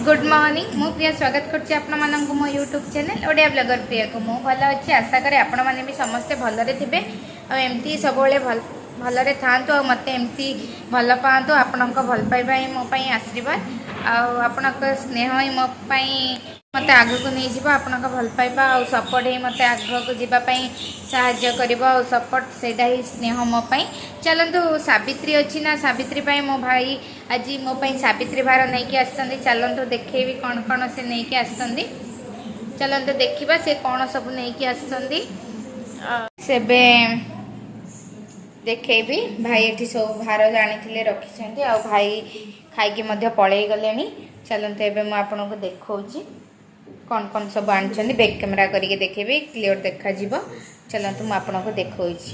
Good morning, ମୁଁ ପ୍ରିୟା ସ୍ୱାଗତ କରୁଛି ଆପଣମାନଙ୍କୁ ମୋ ୟୁଟ୍ୟୁବ୍ ଚ୍ୟାନେଲ୍ ଓଡ଼ିଆ ବ୍ଲଗର ପ୍ରିୟାକୁ। ମୁଁ ଭଲ ଅଛି, ଆଶା କରେ ଆପଣମାନେ ବି ସମସ୍ତେ ଭଲରେ ଥିବେ ଆଉ ଏମିତି ସବୁବେଳେ ଭଲ ଭଲରେ ଥାଆନ୍ତୁ ଆଉ ମୋତେ ଏମିତି ଭଲ ପାଆନ୍ତୁ। ଆପଣଙ୍କ ଭଲ ପାଇବା ହିଁ ମୋ ପାଇଁ ଆଶୀର୍ବାଦ ଆଉ ଆପଣଙ୍କ ସ୍ନେହ ହିଁ ମୋ ପାଇଁ ମୋତେ ଆଗକୁ ନେଇଯିବ। ଆପଣଙ୍କ ଭଲ ପାଇବା ଆଉ ସପୋର୍ଟ ହିଁ ମୋତେ ଆଗକୁ ଯିବା ପାଇଁ ସାହାଯ୍ୟ କରିବ ଆଉ ସପୋର୍ଟ ସେଇଟା ହିଁ ସ୍ନେହ ମୋ ପାଇଁ। ଚାଲନ୍ତୁ, ସାବିତ୍ରୀ ଅଛି ନା, ସାବିତ୍ରୀ ପାଇଁ ମୋ ଭାଇ ଆଜି ମୋ ପାଇଁ ସାବିତ୍ରୀ ଭାର ନେଇକି ଆସିଛନ୍ତି। ଚାଲନ୍ତୁ, ଦେଖେଇବି କ'ଣ କ'ଣ ସେ ନେଇକି ଆସିଛନ୍ତି। ଚାଲନ୍ତୁ ଦେଖିବା ସେ କ'ଣ ସବୁ ନେଇକି ଆସିଛନ୍ତି। ସେବେ ଦେଖେଇବି। ଭାଇ ଏଠି ସବୁ ଭାର ଆଣିଥିଲେ, ରଖିଛନ୍ତି ଆଉ ଭାଇ ଖାଇକି ମଧ୍ୟ ପଳେଇ ଗଲେଣି। ଚାଲନ୍ତୁ, ଏବେ ମୁଁ ଆପଣଙ୍କୁ ଦେଖାଉଛି କ'ଣ କ'ଣ ସବୁ ଆଣିଛନ୍ତି। ବ୍ୟାକ୍ କ୍ୟାମେରା କରିକି ଦେଖେଇବି, କ୍ଲିଅର ଦେଖାଯିବ। ଚାଲନ୍ତୁ, ମୁଁ ଆପଣଙ୍କୁ ଦେଖାଉଛି।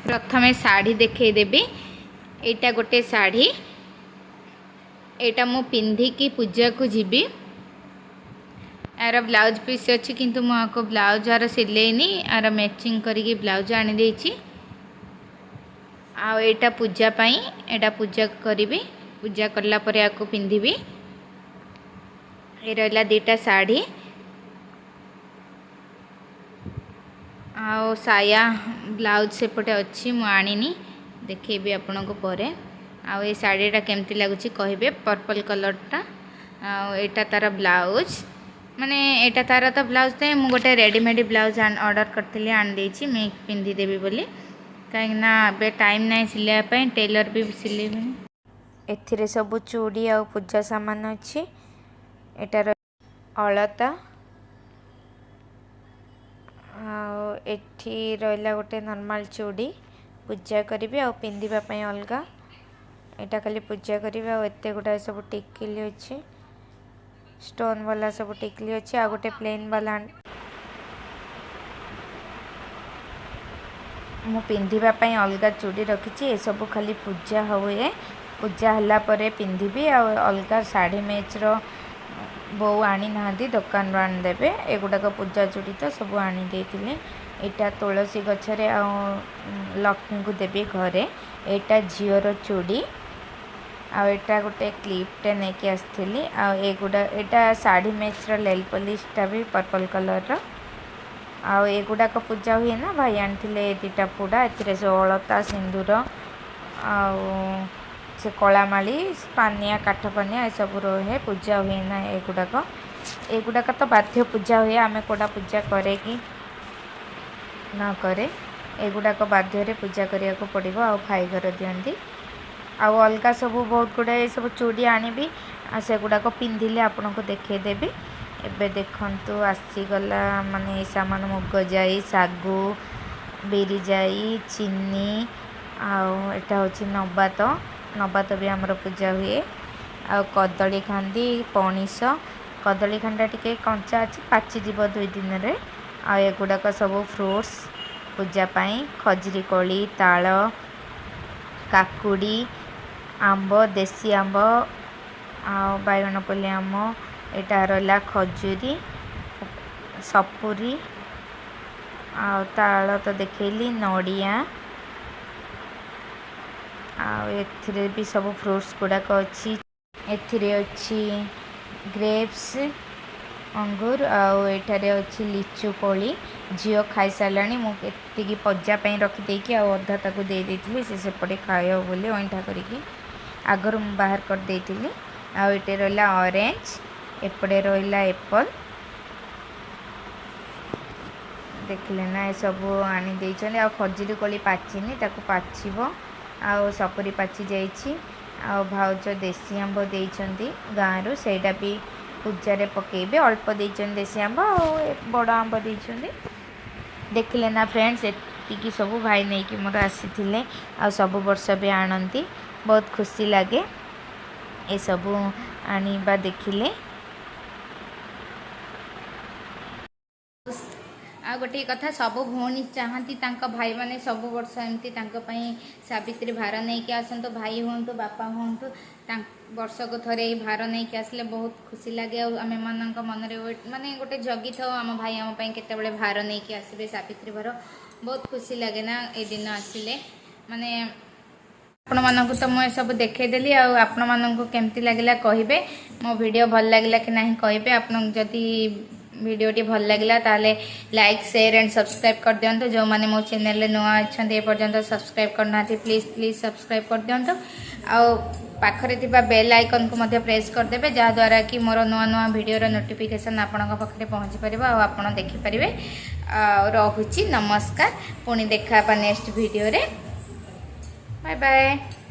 ପ୍ରଥମେ ଶାଢ଼ୀ ଦେଖେଇଦେବି। ଏଇଟା ଗୋଟେ ଶାଢ଼ୀ। ଏଇଟା ମୁଁ ପିନ୍ଧିକି ପୂଜାକୁ ଯିବି। ଏହାର ବ୍ଲାଉଜ୍ ପିସ୍ ଅଛି, କିନ୍ତୁ ମୁଁ ଆକୁ ବ୍ଲାଉଜ୍ ଆର ସିଲେଇନି। ଆର ମ୍ୟାଚିଂ କରିକି ବ୍ଲାଉଜ୍ ଆଣିଦେଇଛି। ଆଉ ଏଇଟା ପୂଜା ପାଇଁ। ଏଇଟା ପୂଜା କରିବି, ପୂଜା କଲା ପରେ ଆକୁ ପିନ୍ଧିବି। ଏ ରହିଲା ଦୁଇଟା ଶାଢ଼ୀ। ଆଉ ସାୟା ବ୍ଲାଉଜ୍ ସେପଟେ ଅଛି, ମୁଁ ଆଣିନି, ଦେଖେଇବି ଆପଣଙ୍କୁ ପରେ। ଆଉ ଏ ଶାଢ଼ୀଟା କେମିତି ଲାଗୁଛି କହିବେ, ପର୍ପଲ୍ କଲର୍ଟା। ଆଉ ଏଇଟା ତା'ର ବ୍ଲାଉଜ୍, ମାନେ ଏଇଟା ତା'ର ତ ବ୍ଲାଉଜ୍ ନାହିଁ, ମୁଁ ଗୋଟେ ରେଡ଼ିମେଡ଼୍ ବ୍ଲାଉଜ୍ ଅର୍ଡ଼ର କରିଥିଲି, ଆଣିଦେଇଛି ମୁଁ ପିନ୍ଧିଦେବି ବୋଲି। କାହିଁକିନା ଏବେ ଟାଇମ୍ ନାହିଁ ସିଲେଇବା ପାଇଁ, ଟେଲର୍ ବି ସିଲେଇବେନି। ଏଥିରେ ସବୁ ଚୁଡ଼ି ଆଉ ପୂଜା ସାମାନ ଅଛି। ଏଟାର ଅଳତା ଆଉ ଏଠି ରହିଲା ଗୋଟେ ନର୍ମାଲ୍ ଚୁଡ଼ି, ପୂଜା କରିବି ଆଉ ପିନ୍ଧିବା ପାଇଁ ଅଲଗା। ଏଇଟା ଖାଲି ପୂଜା କରିବି। ଆଉ ଏତେ ଗୁଡ଼ାଏ ସବୁ ଟିକିଲି ଅଛି, ଷ୍ଟୋନ୍ ବାଲା ସବୁ ଟିକିଲି ଅଛି ଆଉ ଗୋଟେ ପ୍ଲେନ୍ ବାଲା। ମୁଁ ପିନ୍ଧିବା ପାଇଁ ଅଲଗା ଚୁଡ଼ି ରଖିଛି। ଏସବୁ ଖାଲି ପୂଜା ହୁଏ, ପୂଜା ହେଲା ପରେ ପିନ୍ଧିବି। ଆଉ ଅଲଗା ଶାଢ଼ୀ ମ୍ୟାଚ୍ର ବୋଉ ଆଣିନାହାନ୍ତି, ଦୋକାନରୁ ଆଣିଦେବେ। ଏଗୁଡ଼ାକ ପୂଜା ଚୁଡ଼ି ତ ସବୁ ଆଣିଦେଇଥିଲେ। ଏଇଟା ତୁଳସୀ ଗଛରେ ଆଉ ଲକ୍ଷ୍ମୀଙ୍କୁ ଦେବି ଘରେ। ଏଇଟା ଝିଅର ଚୁଡ଼ି ଆଉ ଏଇଟା ଗୋଟେ କ୍ଲିପ୍ଟେ ନେଇକି ଆସିଥିଲି। ଆଉ ଏଗୁଡ଼ା ଏଇଟା ଶାଢ଼ୀ ମ୍ୟାଚ୍ର ନେଲ୍ ପଲିସ୍ଟା ବି ପର୍ପଲ୍ କଲର୍ର। ଆଉ ଏଗୁଡ଼ାକ ପୂଜା ହୁଏ ନା, ଭାଇ ଆଣିଥିଲେ ଏ ଦୁଇଟା ପୁଡ଼ା। ଏଥିରେ ସବୁ ଅଳତା, ସିନ୍ଦୁର ଆଉ ସେ କଳାମାଳି, ପାନିଆ, କାଠ ପାନିଆ ଏସବୁ ରୁହେ। ପୂଜା ହୁଏ ନା ଏଗୁଡ଼ାକ। ଏଗୁଡ଼ାକ ତ ବାଧ୍ୟ ପୂଜା ହୁଏ। ଆମେ କେଉଁଟା ପୂଜା କରେ କି ନ କରେ, ଏଗୁଡ଼ାକ ବାଧ୍ୟରେ ପୂଜା କରିବାକୁ ପଡ଼ିବ। ଆଉ ଭାଇ ଘର ଦିଅନ୍ତି। ଆଉ ଅଲଗା ସବୁ ବହୁତ ଗୁଡ଼ାଏ ସବୁ ଚୁଡ଼ି ଆଣିବି ଆଉ ସେଗୁଡ଼ାକ ପିନ୍ଧିଲେ ଆପଣଙ୍କୁ ଦେଖେଇଦେବି। ଏବେ ଦେଖନ୍ତୁ, ଆସିଗଲା ମାନେ ଏ ସାମାନ, ମୁଗ ଜାଇ, ଶାଗୁ, ବିରି ଜାଇ, ଚିନି। ଆଉ ଏଇଟା ହେଉଛି ନବାତ। ନବାତ ବି ଆମର ପୂଜା ହୁଏ। ଆଉ କଦଳୀ ଖାନ୍ଦି, ପଣିସ। କଦଳୀ ଖାଣ୍ଡା ଟିକେ କଞ୍ଚା ଅଛି, ପାଚିଯିବ 2 ଦିନରେ। ଆଉ ଏଗୁଡ଼ାକ ସବୁ ଫ୍ରୁଟ୍ସ ପୂଜା ପାଇଁ, ଖଜୁରୀ କୋଳି, ତାଳ, କାକୁଡ଼ି, ଆମ୍ବ, ଦେଶୀ ଆମ୍ବ ଆଉ ବାଇଗଣପଲ୍ଲୀ ଆମ୍ବ। ଏଇଟା ରହିଲା ଖଜୁରୀ, ସପୁରୀ ଆଉ ତାଳ ତ ଦେଖେଇଲି, ନଡ଼ିଆ। ଆଉ ଏଥିରେ ବି ସବୁ ଫ୍ରୁଟ୍ସ ଗୁଡ଼ାକ ଅଛି। ଏଥିରେ ଅଛି ଗ୍ରେପ୍ସ, ଅଙ୍ଗୁର ଆଉ ଏଠାରେ ଅଛି ଲିଚୁ କୋଳି। ଝିଅ ଖାଇସାରିଲାଣି। ମୁଁ ଏତିକି ପୂଜା ପାଇଁ ରଖିଦେଇକି ଆଉ ଅଧା ତାକୁ ଦେଇ ଦେଇଥିଲି, ସେ ସେପଟେ ଖାଇବ ବୋଲି ଅଇଁଠା କରିକି ଆଗରୁ ମୁଁ ବାହାର କରିଦେଇଥିଲି। ଆଉ ଏଠି ରହିଲା ଅରେଞ୍ଜ, ଏପଟେ ରହିଲା ଏପଲ୍। ଦେଖିଲେ ନା, ଏସବୁ ଆଣି ଦେଇଛନ୍ତି। ଆଉ ଖଜୁରୀ କୋଳି ପାଚିନି, ତାକୁ ପାଚିବ। ଆଉ ସପୁରୀ ପାଚି ଯାଇଛି। ଆଉ ଭାଉଜ ଦେଶୀ ଆମ୍ବ ଦେଇଛନ୍ତି ଗାଁରୁ, ସେଇଟା ବି ପୂଜାରେ ପକେଇବେ। ଅଳ୍ପ ଦେଇଛନ୍ତି ଦେଶୀ ଆମ୍ବ ଆଉ ବଡ଼ ଆମ୍ବ ଦେଇଛନ୍ତି। ଦେଖିଲେ ନା ଫ୍ରେଣ୍ଡସ୍, ଏତିକି ସବୁ ଭାଇ ନେଇକି ମୋର ଆସିଥିଲେ। ଆଉ ସବୁ ବର୍ଷ ବି ଆଣନ୍ତି। ବହୁତ ଖୁସି ଲାଗେ ଏସବୁ ଆଣିବା ଦେଖିଲେ। ଆଉ ଗୋଟିଏ କଥା, ସବୁ ଭଉଣୀ ଚାହାନ୍ତି ତାଙ୍କ ଭାଇମାନେ ସବୁ ବର୍ଷ ଏମିତି ତାଙ୍କ ପାଇଁ ସାବିତ୍ରୀ ଭାର ନେଇକି ଆସନ୍ତୁ। ଭାଇ ହୁଅନ୍ତୁ, ବାପା ହୁଅନ୍ତୁ, ତାଙ୍କ ବର୍ଷକୁ ଥରେ ଏଇ ଭାର ନେଇକି ଆସିଲେ ବହୁତ ଖୁସି ଲାଗେ। ଆଉ ଆମେମାନଙ୍କ ମନରେ ମାନେ ଗୋଟେ ଜଗିଥାଉ, ଆମ ଭାଇ ଆମ ପାଇଁ କେତେବେଳେ ଭାର ନେଇକି ଆସିବେ, ସାବିତ୍ରୀ ଭାର। ବହୁତ ଖୁସି ଲାଗେ ନା ଏ ଦିନ ଆସିଲେ ମାନେ। ଆପଣମାନଙ୍କୁ ତ ମୁଁ ଏସବୁ ଦେଖେଇଦେଲି। ଆଉ ଆପଣମାନଙ୍କୁ କେମିତି ଲାଗିଲା କହିବେ। ମୋ ଭିଡ଼ିଓ ଭଲ ଲାଗିଲା କି ନାହିଁ କହିବେ। ଆପଣଙ୍କୁ ଯଦି ଭିଡ଼ିଓଟି ଭଲ ଲାଗିଲା, ତାହେଲେ ଲାଇକ୍, ସେୟାର ଆଣ୍ଡ ସବସ୍କ୍ରାଇବ୍ କରିଦିଅନ୍ତୁ। ଯେଉଁମାନେ ମୋ ଚ୍ୟାନେଲରେ ନୂଆ ଅଛନ୍ତି, ଏପର୍ଯ୍ୟନ୍ତ ସବସ୍କ୍ରାଇବ୍ କରିନାହାନ୍ତି, ପ୍ଲିଜ୍ ପ୍ଲିଜ୍ ସବସ୍କ୍ରାଇବ୍ କରିଦିଅନ୍ତୁ। ଆଉ ପାଖରେ ଥିବା ବେଲ୍ ଆଇକନ୍କୁ ମଧ୍ୟ ପ୍ରେସ୍ କରିଦେବେ, ଯାହାଦ୍ୱାରା କି ମୋର ନୂଆ ନୂଆ ଭିଡ଼ିଓର ନୋଟିଫିକେସନ୍ ଆପଣଙ୍କ ପାଖରେ ପହଞ୍ଚି ପାରିବ ଆଉ ଆପଣ ଦେଖିପାରିବେ। ଆଉ ରହୁଛି, ନମସ୍କାର। ପୁଣି ଦେଖା ହେବା ନେକ୍ସଟ ଭିଡ଼ିଓରେ। Bye bye.